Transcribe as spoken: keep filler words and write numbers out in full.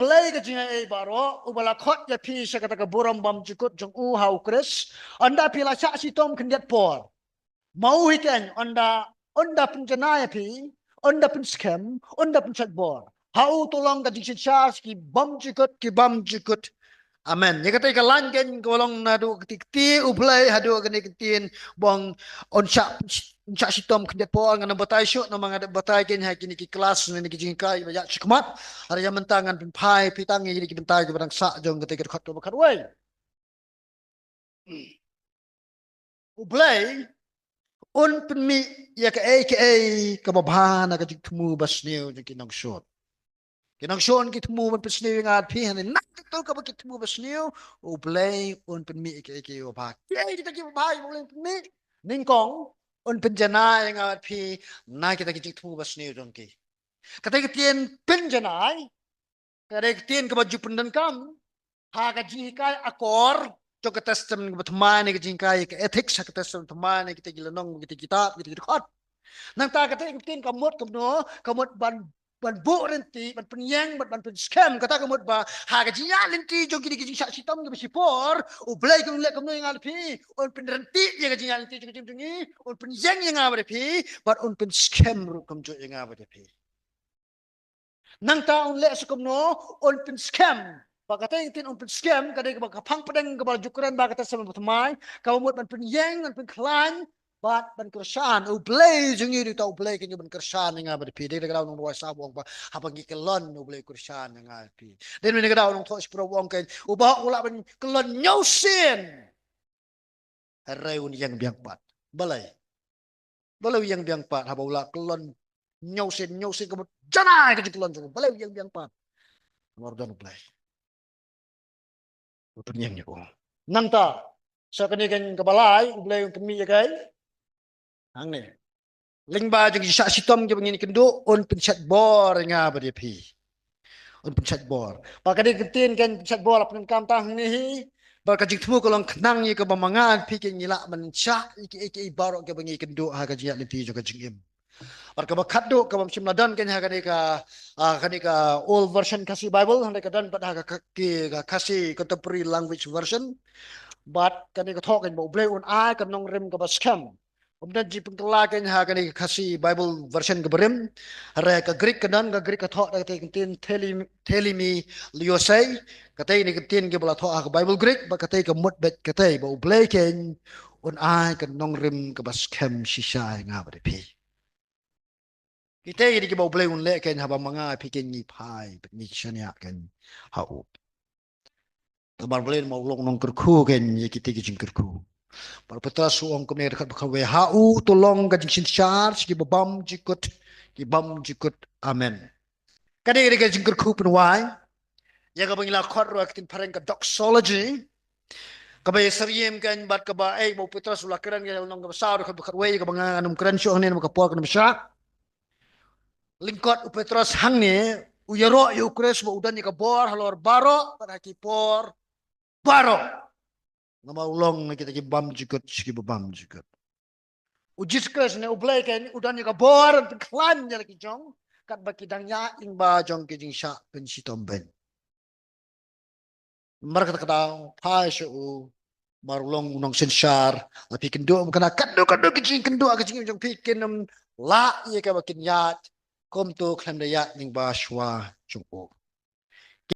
Blei ka jingaiei baroh, uba la khot ïa phi sha kata ka burom bymjukut jong u ha u Khrist, ynda phi la shah shitom khyndiat por. Ma u hi ken, ynda, ynda pynjanai ïa phi, ynda pynskhem, ynda pynshait bor. Ha u to long ka jingsynshar sha ki bymjukut, ki bymjukut. Amen. Ïa kata ka lain ken ka long naduh kti kti U Blei haduh kane ka ktien ba un shah, un shah shitom khyndiat por. Ngan ym batai shuh namar nga dep batai ken ha kine ki klas ne ki jinghikai ba ïaid shakhmat. Hynrei ïa mynta ngan pynphai phi tang ïa kine ki bynta kiba dang sah jong kata ka dkhot kaba khatwei. U Blei un pynmih ïa kaei kaei kaba bha na ka jingthmu basniew jong ki nongshun. Ki nongshun ki thmu ban pynsniew ïa nga bad phi, hynrei na kato kaba ki thmu basniew, U Blei un pynmih ïa kaei kaei kaba bha. Kiei kita kiba bha ïa U Blei un pynmih? Nyngkong, un pynjanai ïa nga bad phi na kita ki jingthmu basniew jong ki. Kata ka ktien pynjanai ka dei ka ktien kaba ju pyndonkam ha ka jinghikai akor jong ka Testament kaba thymmai ne ka jinghikai ka ethics ha ka Testament thymmai ne kita ki lynnong, kita ki kitab, kita ki dkhot. Nangta kata ka ktien ka mut kumno, ka mut ban, ban buh ryntih, ban pynïeng, ban, ban pynskhem, kata ka mut ba ha ka jingïaid lynti jong kine ki jingshah shitom kiba shipor, U Blei un leh kumno ïa nga bad phi, un pynryntih ïa ka jingïaid lynti jong ka jingim jong ngi, un pynïeng ïa nga bad ïa phi, bad un pynskhem ruh kumjuh ïa nga bad ïa phi. Nangta un leh sa kumno, un pynskhem. Ba kata ka ktien un pynskhem ka dei kaba ka phang pdeng kaba ju kren ba ha ka Testament bathymmai, kaba mut ban pynïeng, ban pynkhlaiñ bad ban kyrshan. U Blei jong ngi dei uta U Blei ken uban kyrshan ïa nga bad ïa phi. Dei da ka daw u nongrwai Salm u ong ba haba ngi kyllon U Blei u kyrshan ïa nga bad ïa phi. Dei namar da ka daw u nongthoh shiphew u ong ken, uba hok u lah ban kyllon hynñiew sien, hynrei un ïeng biang pat. Balei? Balei u ïeng biang pat haba u la kyllon hynñiew sien, hynñiew sien ka mut janai ka jingkyllon jong u? Balei u ïeng biang pat? Namar u don U Blei uba pynïeng ïa u. Nangta, sa kane ken kaba lai, U Blei un pynmih ïa kaei? Hangne. Lyngba jong ki jingshah shitom kiba ngin ïakynduh, un pynshait bor ïa nga bad ïa phi. Un pynshait bor. Ba ka dei ka ktien ken pynshait bor la pyndonkam tang hangne hi. Ba ka jingthmu ka long khnang ïa kaba ma nga bad phi ken ngi lah ban shah ïa kiei kiei baroh kiba ngi ïakynduh ha ka jingïaid lynti jong ka jingim. Bad kaba khatduh kaba ym shym la don ken ha kane ka, ah, kane ka Old Version Khasi Bible, hynrei ka don pat ha ka, ka, ka Khasi Contemporary Language Version. Bad kane ka thoh ken ba U Blei un ai ka nongrim kaba skhem. Ym don jingpynkylla ken ha kane ka Khasi Bible Version kaba rim. Hynrei ka Greek ka don, ka Greek ka thoh da katei ka ktien theli-, thelemi liosei. Katei ne ka ktien kaba la thoh ha ka Bible Greek, ba katei ka mut beit katei ba U Blei ken un ai ka nongrim kaba skhem shisha ïa nga bad ïa phi. Kitei ki dei kiba U Blei un leh ken haba ma nga bad phi ken ngi phai, bad ngi shaniah ken ha u. Namar U Blei ma u long u nongkyrkhu ken ïa kitei ki jingkyrkhu. Bad u Petros u ong kumne ha ka dkhot ba khatwei, ha u to long ka jingsynshar sha kiba bymjukut ki bymjukut. Amen. Ka dei, ka dei ka jingkyrkhu pynwai ïa kaba ngi la khot ruh ha ka ktien phareng ka doxology. Kaba ïasyrïeh ïa ka bynta kaba, eh, ba u Petros u la kren ïa ka lynnong kaba saw, dkhot ba khatwei, kaba nga ngan ym kren shuh hangne namar ka por kan ym shah. Lyngkot u Petros hangne u ïaroh ïa u Khrist ba u don ïa ka bor halor baroh bad ha ki por baroh. Namar u long na kita ki bymjukut sha kiba bymjukut. U Jisu Khrist ne U Blei ken u don ïa ka bor ban pynkhlaiñ ïa la ki jong katba ki dang ïaid lyngba jong ki jingshah pynshitom beiñ. Namar kata ka daw phai sha u, namar u long u nongsynshar. Lada phi kynduh bad kane, kynduh, kynduh ki jingkynduh ha ka jingim jong phi, kin ym lah ïa kaba kin ïaid kumto khlem da ïaid lyngba shuwa jong u.